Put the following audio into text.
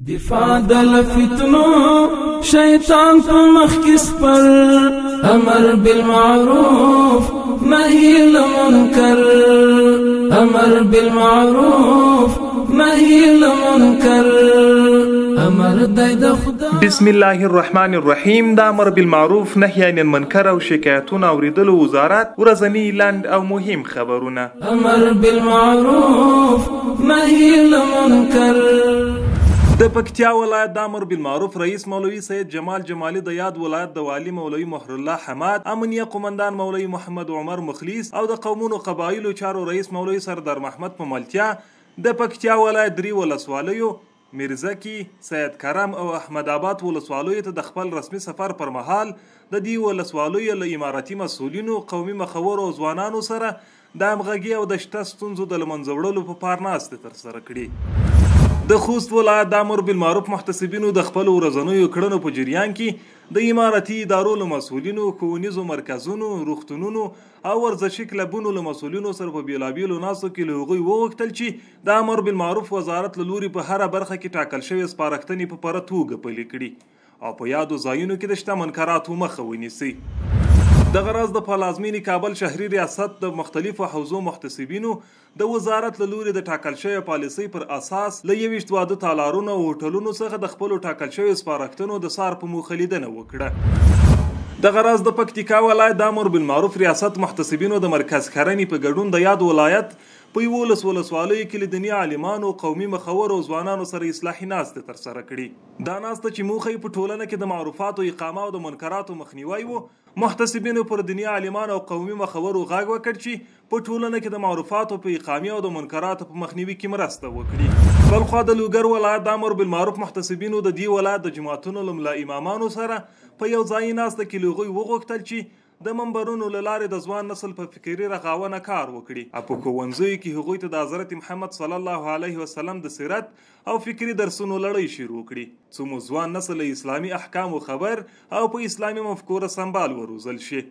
دفاع د فتنو شیطان په مخ کې سپر، امر بالمعروف نهي المنکر، امر بالمعروف نهي المنکر، امر د خدای. بسم الله الرحمن الرحیم. د امر بالمعروف نهي عن المنکر او شکایتونو اوریدلو وزارت ورځني لنډ او مهم خبرونه. امر بالمعروف نهي المنکر. د پکتیا ولایت د امر بالمعروف رئیس مولوي سید جمال جمالي د یاد ولایت د والي مولوي مهرالله حماد، امنیه قومندان مولوي محمد عمر مخلص او د قومونو قبایلو چارو رئیس مولوي سردار محمد په ملتیا د پکتیا ولایت درې ولسوالیو میرزکی، سید کرم او احمد آباد ولسوالیو ته د خپل رسمي سفر پر مهال د دې ولسوالیو له امارتي مسؤلینو، قومي مخورو او ځوانانو سره د همغږي او د شته ستونزو د له منځه وړلو په پار ناستې ترسره کړې. د خوست ولایت د امر بالمعروف محتسبینو د خپلو ورځنیو کړنو په جریان کې د امارتي ادارو له مسؤلینو، ښوونیزو مرکزونو، روغتونونو او ورزشي کلبونو له مسؤلینو سره په بېلابېلو ناستو کې له هغوی وغوښتل چې د امر بالمعروف وزارت له لوري په هره برخه کې ټاکل شوې سپارښتنې په پوره توګه پلي کړي او په یادو ځایونو کې د شته منکراتو مخه ونیسي. دغه راز د پلازمینې کابل شهري ریاست د مختلفو حوزو محتسبینو د وزارت له لوري د ټاکل شوې پالیسۍ پر اساس له 21 واده تالارونو او هوټلونو څخه د خپلو ټاکل شویو سپارښتنو د څار په موخه لیدنه وکړه. دغه راز د پکتیکا ولایت د امر بالمعروف ریاست محتسبینو د مرکز ښرنې په ګډون د یاد ولایت په 11 ولسوالیو کې له دیني عالمانو، قومي مخورو او ځوانانو سره اصلاحي ناستې ترسره کړې. دا ناسته چې موخه یې په ټولنه کې د معروفاتو اقامه او د منکراتو مخنیوی و، محتسبینو پر دیني عالمانو او قومي مخورو غږ وکړ چې په ټولنه کې د معروفاتو په اقامې او د منکراتو په مخنیوي کې مرسته وکړي. بلخوا د لوګر ولایت د امر بالمعروف محتسبینو د دې ولایت د جوماتونو له ملا امامانو سره په یو ځایي ناسته کې له هغوی وغوښتل چې د منبرونو له لارې د ځوان نسل په فکري رغاونه کار وکړي او په ښوونځیو کې هغوی ته د حضرت محمد صلی الله علیه وسلم د سیرت او فکري درسونو لړۍ شروع کړي، څو مو ځوان نسل له اسلامي احکامو خبر او په اسلامي مفکوره سمبال وروزل شي.